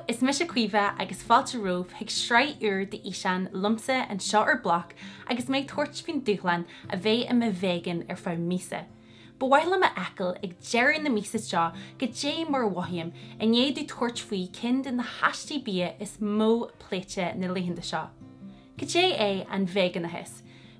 Is mise Caoimhe agus fáilte romhaibh chuig sraith úr d'fhíseáin liomsa anseo ar BLOC agus mé ag tabhairt faoin dúshlán a bheith i mo vegan ar feadh míosa. Ba mhaith liom a fheiceáil ag deireadh na míosa seo goidé mar a mhothaím i ndiaidh domh tabhairt faoi ceann de na haistí bia is mó pléite na laethanta seo. Cad é an veigeánachas?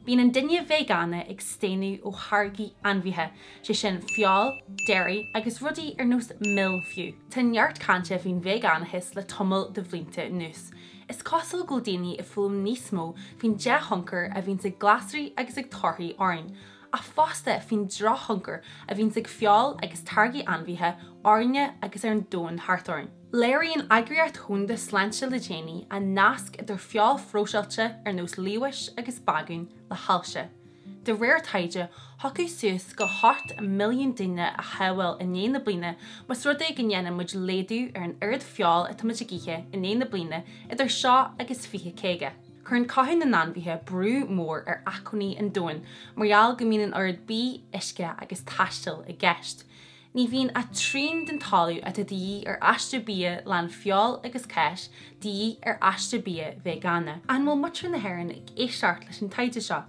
Bíonn an duine veigeánach ag staonadh ó tháirgí ainmhithe, sé sin feoil, dairy agus rudaí ar nós mil fiú. Tá neart cainte faoin veigeánachas le tamall de bhlianta anuas. Is cosúil go bhfuil daoine ag foghlaim níos mó faoin dea-thionchar a bhíonns ag glasraí agus ag torthaí orainn, ach fosta faoin drochthionchar a bhíonns ag feoil agus táirgí ainmhithe orainne agus ar an domhan thart orainn. Léiríonn Eagraíocht Dhomhanda Sláinte le déanaí an nasc idir feoil phróiseáilte ar nós liamhais agus bagún le hailse. De réir taighde, thiocfadh suas go 8 milliún duine a shábháil i ndiaidh na bliana más rud é go ndéanann muid laghdú ar an oiread feoil atá muid ag ithe i ndiaidh na bliana idir seo agus 2050. Cuireann cothú na n-ainmhithe brú mór ar acmhainní an domhain mar gheall go mbíonn an oiread bídh, uisce agus taistil i gceist. Ní bhíonn ach trian den talamh atá de dhíth ar aiste bia lán feoil agus cáis de dhíth ar aiste bia veigeánach. An bhfuil muintir na hÉireann ag éisteacht leis an taighde seo?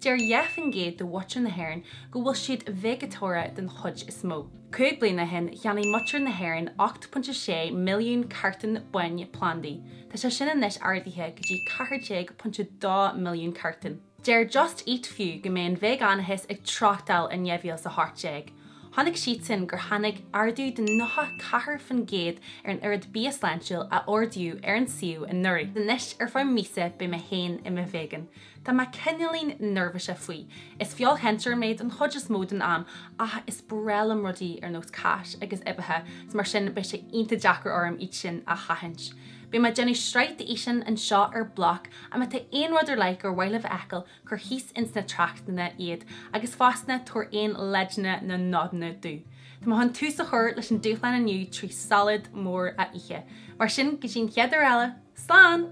Deir 2% de mhuintir na hÉireann go bhfuil siad veigeatóra den chuid is mó. 5 bliana ó shin, cheannaigh muintir na hÉireann 8.6 milliún cartún bainne plandaí. Tá sé sin anois ardaithe go dtí 14.2 milliún cartún. Deir Just Eat fiú go mbeidh an veigeánachas ag treochtáil in 2018. Chonaic siadsan gur tháinig ardú de 94% ar an oiread bia sláintiúil a ordaíodh ar an suíomh anuraidh. Anois ar feadh míosa beidh mé féin i mo veigeán. Tá mé cineáilín neirbhíseach faoi. Is feoilsheinteoir mé don chuid is mó den am ach is breá liom rudaí ar nós cáis agus uibheacha so mar sin beidh sé iontach deacair orm iad sin a sheachaint. Beidh mé ag déanamh sraith d'fhíseáin anseo ar BLOC ach má tá aon rud ar leith gur mhaith libh a fheiceáil, cuir thíos ins na tráchtanna iad agus fosta tabhair aon leideanna nó nodanna domh. Tá mé chun tús a chur leis an dúshlán inniu trí salad mór a ithe. Mar sin, go dtí an chéad uair eile, slán!